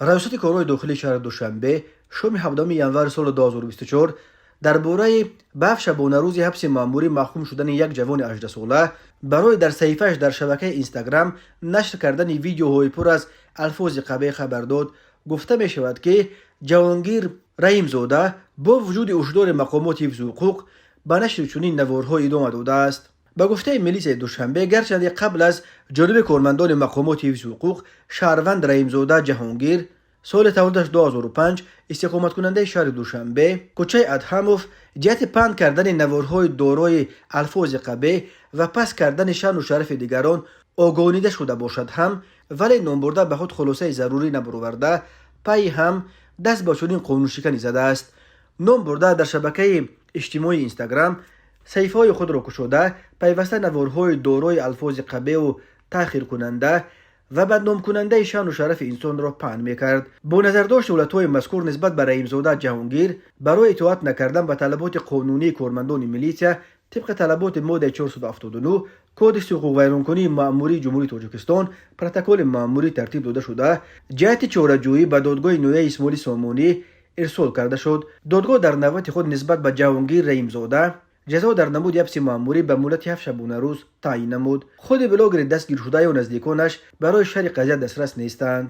Раёсати корҳои дохилии шаҳри Душанбе шоми 17 январи соли 2024 дар бораи ба 7 шабонарӯзи ҳабси маъмурӣ маҳкум шудани як ҷавони 18-сола барои дар саҳифааш дар шабакаи Инстаграм нашр кардани видеоҳои пур аз алфози қабеҳ хабар дод. Гуфта мешавад, ки Ҷаҳонгир Раҳимзода бо вуҷуди ҳушдори мақомоти ҳифзи ҳуқуқ ба нашри чунин наворҳо идома додааст. Ба гуфтаи милисияи Душанбе, гарчанде қабл аз ҷониби кормандони мақомоти ҳифзи ҳуқуқ шаҳрванд Раҳимзода Ҷаҳонгир, соли таваллудаш 2005, истиқоматкунандаи шаҳри Душанбе, кӯчаи Адҳамов, ҷиҳати паҳн кардани наворҳои дорои алфози қабеҳ ва паст кардани шаъну шарафи дигарон огоҳонида шуда бошад ҳам, вале номбурда ба худ хулосаи зарурӣ набароварда, пайи ҳам даст ба чунин қонуншиканӣ задааст. Номбурда дар шабакаи иҷтимоии Инстаграм саҳифаҳои худро кушода, пайваста наворҳои дорои алфози қабеҳу таҳқиркунанда ва бадномкунандаи шаъну шарафи инсонро паҳн мекард. Бо назардошти ҳолатҳои мазкур, нисбат ба Раҳимзода Ҷаҳонгир барои итоат накардан ба талаботи қонунии кормандони милитсия тибқи талаботи моддаи 479 Кодекси ҳуқуқвайронкунии маъмурии Ҷумҳурии Тоҷикистон протоколи маъмурӣ тартиб дода шуда, ҷиҳати чораҷӯӣ ба додгоҳи ноҳияи Исмоили Сомонӣ ирсол карда шуд. Додгоҳ дар навбати худ нисбат ба Ҷаҳонгир Раҳимзода ҷазо дар намуди ҳабси маъмурӣ ба муҳлати 7 шабонарӯз таъйин намуд. Худи блогери дастгиршуда ё наздиконаш барои шарҳи қазия дастрас нестанд.